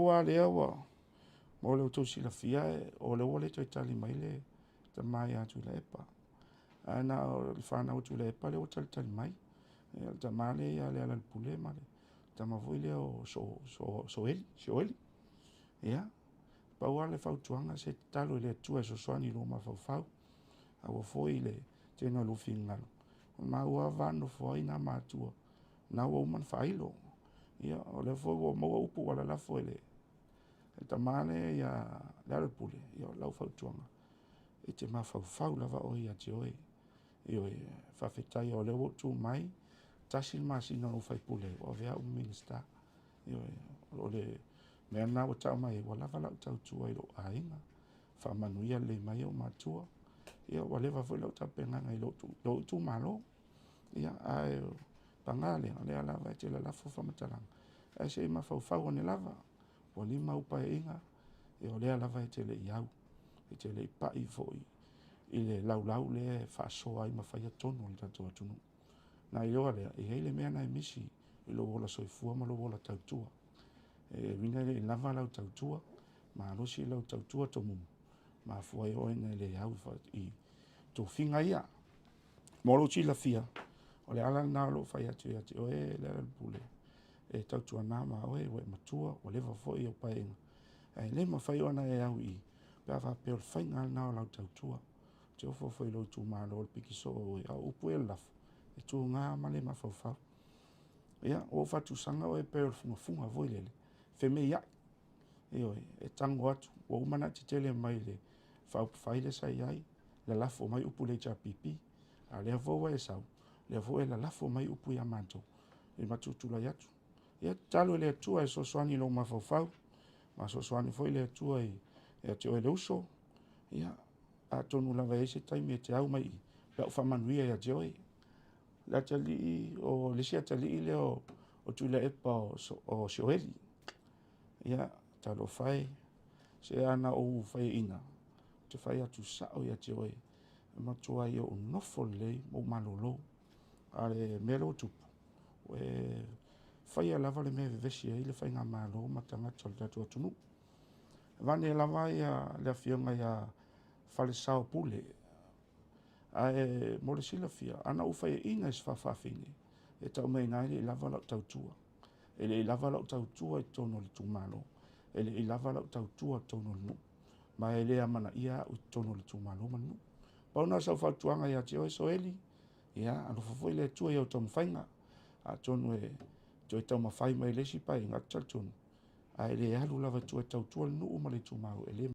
pau lava lea ua mo le tou silafia, o lea ua le toe tali mai le tama ia Tuilaepa, ae na o le fanau a Tuilaepa lea ua talitali mai. Ia, o le tama lea ia Lealailepule ma le tama foi lea o Sioeli. Ia, pau lava le fautuaga, se tatalo i le Atua e fesoasoani i lou mafaufau, aua foi le tetena o lou finagalo, ua maua lava va na nonofo ai na matua, o lena ua uma ona faailo. Ia, o lea foi ua maua upu ua lalafo e le tama lea ia Lealailepule, ia o lau fautuaga, e te mafaufau lava oe ia te oe. Ioe, faafetai o lea ua ou tu mai, tasi le masina na ou faipule ai, ua avea au ma Minisita. Ioe, o le mea lena ua tau mai ai, ua lava lau tautua i lou aiga, faamanuia lelei mai ou matua, ia ua leva foi lau tapenaga i lou itumalo. Ia, ae paga lea, o lea lava e te lalafo faamatalaga, ae se i mafaufau ane lava, ua 5 au Paeaiga, ia o lea lava e te le i au, e te le i pai foi i le laulau lea e faasoa ai ma faia tonu a le tatou atunuu. Na iloa lea, e i ai le mea lena e misi i lou ola soifua ma lou ola tautua. E uiga e le i lava lau tautua, malosi lau tautua tomumu, mafua ai oe ona e le au i tofiga ia. Mo lou silafia, o le ala lena o lou fai atu ia te oe Lealailepule, e tautuana ma oe ua e matua, ua leva foi au paeaiga, ae le mafai ona e au i i pe a faapea o le faiga lava lena o lau tautua. E te ofo foi i lou itumalo i le piki soo o oe, a o upu ia e lalafo, e tuga ma le mafaufau. Ia, ua ou faatusaga oe pei o le fugafuga foi lele, e femeiai, ioe, e tago atu, ua uma ona e tetele mai i le faaupufai lea sa i ai, lalafo mai upu i le HRPP, a o lea foi ua e sau, o lea foi ua e lalafo mai upu ia matou, i matou tulai atu. Ia tatalo i le Atua e fesoasoani i lou mafaufau, ma fesoasoani foi le Atua ia te oe le uso. Ia, atonu lava e i ai se taimi e te au mai i i pe a ou faamanuia ia te oe. Le atalii, o le isi atalii lea o Tuilaepa o Sioeli. Ia, talofa e, se ana ou faiaina, ou te fai atu sao ia te oe, e matuai ou nofo lelei ma ou malolo. A o le mea lea ua tupu, ua e faia lava le mea e vevesi ai le faigamalo ma tagata o le tatou atunuu. Aveane lava le afioga ia Falesao Pule, ae mo le silafia, ana ou faiaina i se faafafine, e tau mai ai i ina e le i lava lau tautua. E le i lava lau tautua i totonu o le itumalo, e le i lava lau tautua i totonu o le nuu, ma e le amanaia au i totonu o le itumalo ma le nuu. Pau lena o sau fautuaga ia te oe Soeli, ia alofa foi le Atua i au taumafaiga, atonu e toe taumafai mai i le isi Paeaiga, ae ou te talitonu, a e le alu lava i tua e tautua le nuu ma le itumalo, e le